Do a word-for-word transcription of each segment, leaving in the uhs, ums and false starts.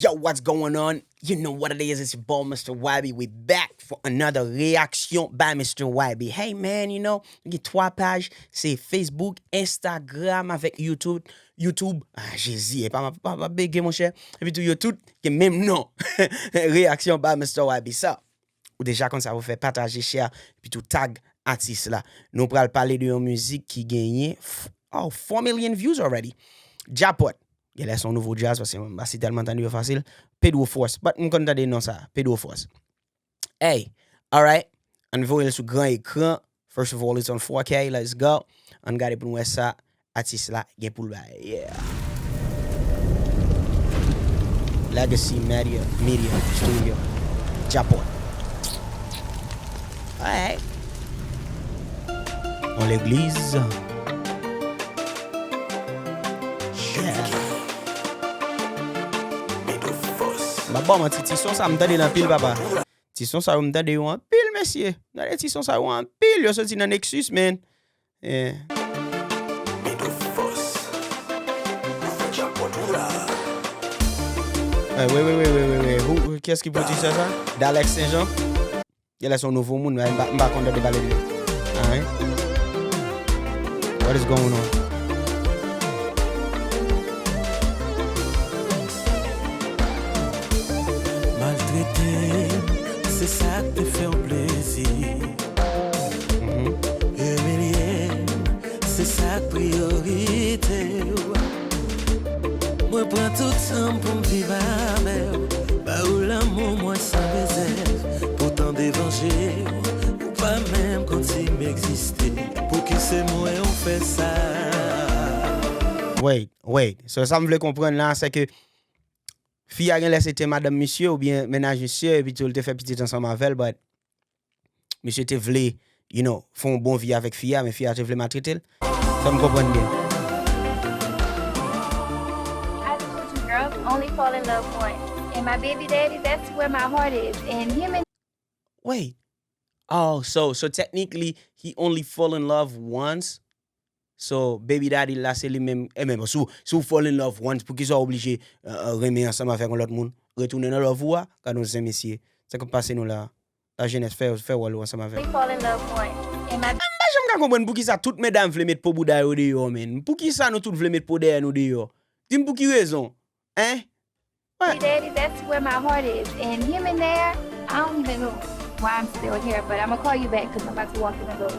Yo, what's going on? You know what it is, it's your boy Mister Y B. We back for another reaction by Mister Y B. Hey man, you know, nou gen twa paj, se Facebook, Instagram avèk YouTube. YouTube, ah, Jezi, e pa, pa, pa bege, monchè. Epi tou, yo tout gen menm non. Reaction by Mister Y B. So, ou deja konn sa pou fè, pataje, share, epi tou tag atis la. Nou pral pale de yon mizik ki genyen f- oh, four million views already. Djapòt. Genlè se yon nouvo djaz, paske m pa si tèlman tande yo fasil. Pedro Force. But m konn tande non sa, Pedro Force. Hey, alright. Ann voye l sou gran ekran. First of all, it's on four K. Let's go. Ann gade pou n wè sa atis la gen pou l bay. Yeah. Legacy Media, Media Studio. Djapòt. Alright. Yon legliz. Yeah. M ap ba w manti, ti son sa m tande l anpil, papa. Ti son sa yo m tande yo anpil, mesye. M tande ti son sa yo anpil, yo soti nan Nexus, man. Yeah. Hey, wait, wait, wait, wait, wait, wait. Who, who, kiyès ki pwodui sa, sa? Dalex Saint Jean? Genlè se yon nouvo moun, men m pa, m pa konn tande pale de li. Alright. What is going on? Maltrete m, se sa k te fè w plezi. Mhm. Imilye m, se sa k priyorite w. Mwen pran tout tan m pou m viv avè w. Ba ou lanmou mwen san rezèv. Poutan devan je w, ou pa menm konn si m egziste. Pouki se mwen ou fè sa? Wait, wait. So, sa m vle konprann la, se ke fi a genlè se te madanm misye oubyen mennaj misye, epi tou l te fè pitit ansanm avè l, but misye te vle, you know, fè yon bon vi avèk fi a, men fi a te vle maltrete l. Fè m konprann byen. I told you, girls only fall in love once. And my baby daddy, that's where my heart is. And him and Wait. Oh, so, so technically, he only fall in love once. So, baby daddy la, se li menm. E men, bon, si w, si w fall in love once, poukisa w oblije, euh, euh, renmen ansanm avèk yon lòt moun? Retounen nan love ou a? Gad yon zen, mesye. Sa k ap pase nou la? Lajenès, fè, fè wòl ou ansanm avè m. We fall in love once. And my M pa janm ka konprann poukisa tout medam vle met po bouda yo deyò, man. Poukisa nou tout vle met po dèyè nou deyò? Di m pou ki rezon? Hein? What? Daddy, that's where my heart is. And him in there, I don't even know why I'm still here, but I'ma call you back 'cause I'm about to walk in the door.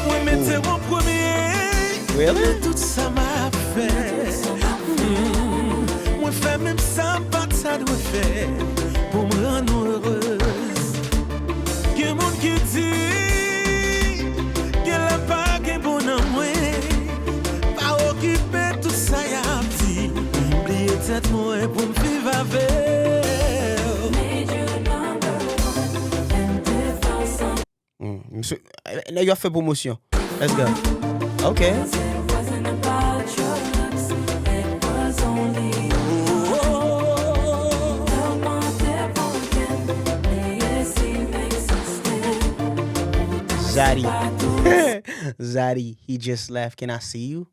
Mwen mete w an premye. Really? Nan tout sa m ap fè. Mm. Mwen fè menm sa m pa ta dwe fè pou m rann ou erez. Gen moun ki di, genlè pa gen bon nan mwen. Pa okipe tout sa y ap di. Bliye tèt mwen pou m viv avè w. Hmm, misye, eh, nèg yo ap fè pwomosyon. Let's go. Ok. Zaddy. Zaddy, he just left. Can I see you?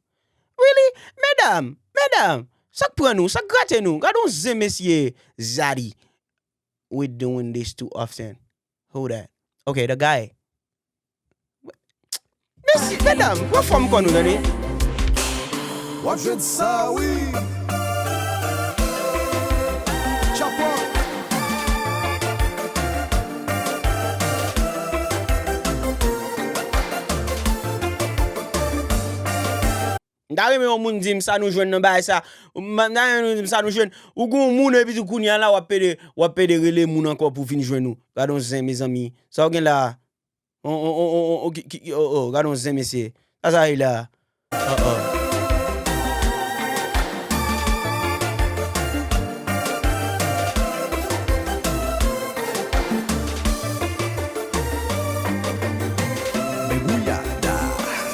Really? Medam, medam, sa k pran nou? Sa k grate nou? Gad yon zen, mesye. Zaddy. We doing this too often. Who that? Ok, the guy. Mesye, medam, pran fòm kò nou, tande. W ap jwenn sa, wi. Chapo. M ta renmen yon moun di m sa nou jwenn nan bagay sa. M ta renmen nou di m sa nou jwenn. Ou gon moun epi tou kounye a la w ap pede, w ap pede rele moun ankò pou vin jwenn ou. Gad yon zen, mezanmi. Sa w gen la? On, on, on, on, on, ki, ki, oh, oh, gad yon zen, mesye. Sa sa ye la? Oh, oh.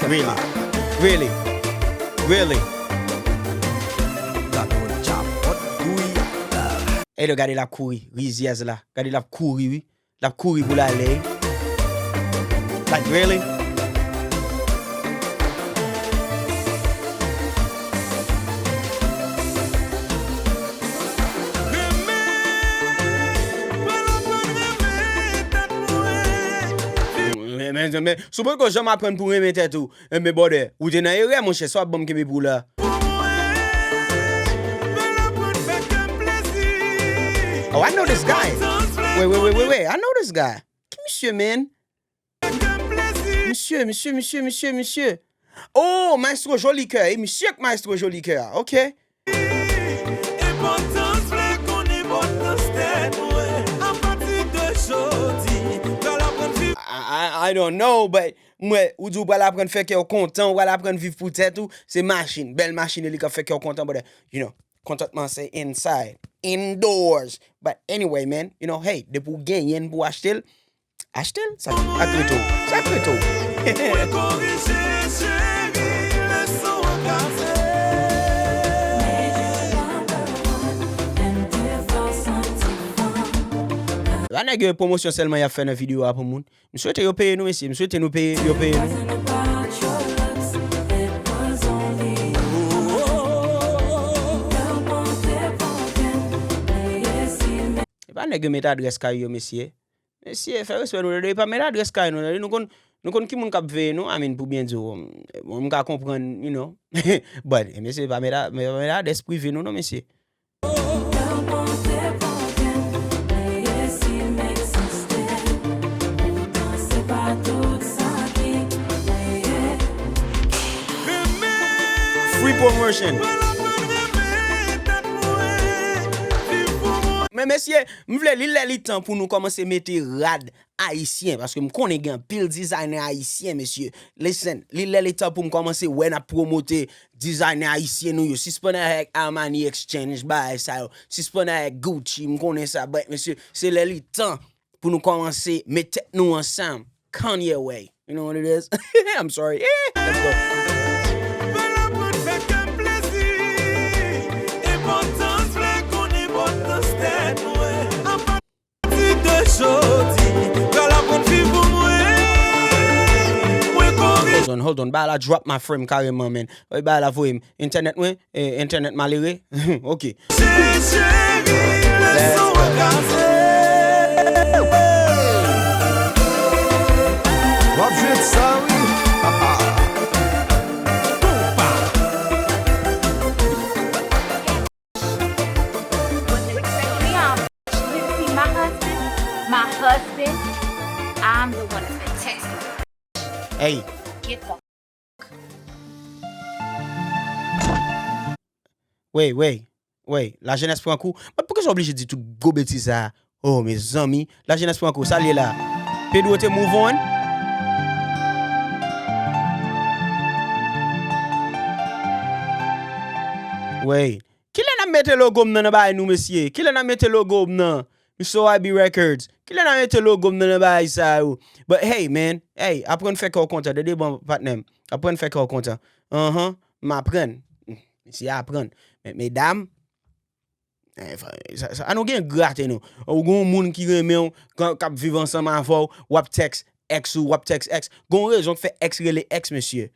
Really? Really? Really? Ey, gade l ap kouri, rizyèz la. Gade l ap kouri, wi. L ap kouri pou l ale. Like, really? Men, si w poko janm aprann pou renmen tèt ou, enben, brother, ou te nan erè, monchè, sa w ap ban m kenbe pou w la. Oh, I know this guy. Wait, wait, wait, wait, wait. I know this guy. Ki misye, man? Misye, misye, misye, misye, misye. Oh, Maestro Jolikè. E misye k Maestro Jolikè a. Ok. Enpòtans vle konn enpòtans tèt mwen. Apati de jodi, pral aprann viv. I, I, I don't know, but mwen, ou di w pral aprann fè kè w kontan, ou pral aprann viv pou tèt ou, se machin, bèl machin, e li k ap fè kè w kontan, but, uh, you know, kontantman se inside, indoors. But anyway, man, you know, hey, depi w genyen l pou w achte l, achte l, sa, sa k rete w, sa k rete w. Mwen korije, cheri, leson an kaze. La nèg yo, pwomosyon sèlman y ap fè nan videyo a pou moun. M swete yo peye nou, mesye. M swete nou peye, yo peye nou. E pa nèg yo met adrès kay yo, mesye. Mesye, fè respè nou, tande, e pa met adrès kay nou, tande. Nou konn, nou konn ki moun k ap veye nou, I mean, pou byen di w, bon, m ka konprann, you know. But, mesye, pa met a-, pa met adrès prive nou, non, mesye. Free promotion. Men mesye, m vle li lè li tan pou nou kòmanse mete rad ayisyen, paske m konnen gen anpil dizayner ayisyen, mesye. Listen, li lè li tan pou m kòmanse wè n ap pwomote dizayner ayisyen nou yo. Sispann avèk Armani Exchange, bagay sa yo. Sispann avèk Gucci, m konnen sa. But, mesye, se lè li tan pou nou kòmanse met tèt nou ansanm. Kanye way. You know what it is? I'm sorry. Yeah, let's go. Bèl aprann fè kè m plezi. Enpòtans vle konn enpòtans tèt mwen. Apati de jodi, pral aprann viv pou mwen. Mwen korije. Hold on, hold on. Bagay la drop, my friend, kareman, man. Bagay la voye m. Entènèt mwen, eh, entènèt malere. Ok. Cheri, leson an kaze. W ap jwe sa, wi. What makes me, um, you see my husband? My husband, I'm the one that's been texting. Hey. Get the Wey, wey, wey, lajenès pran kou. But poukisa w oblije di tout gwo betiz sa a? Oh, mezanmi, lajenès pran kou, sa l ye la? Pedro te move on? Wey, kilè n ap mete logo m nan nan bagay nou, mesye? Kilè n ap mete logo m nan? Mister Y B Records. Kilè n a mete logo m nan, nan bagay sa yo? But hey, man. Hey, aprann fè kè w kontan. Tande bon, patnè m. Aprann fè kè w kontan. Anhan. M aprann. Mesye aprann. Men, medam, eh, sa, sa, an nou gen grate nou. Ou gen yon moun ki renmen w, k, k ap viv ansanm avè w, w ap tèks ex ou, w ap tèks ex. Gen yon rezon k fè ex rele ex, mesye.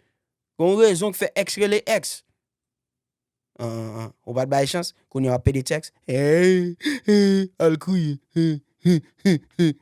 Gen yon rezon k fè ex rele ex. An, an, an. Ou pa t bay chans, kounye a w ap pede tèks. Hey, hey, al kriye. Hey, hey, hey, hey.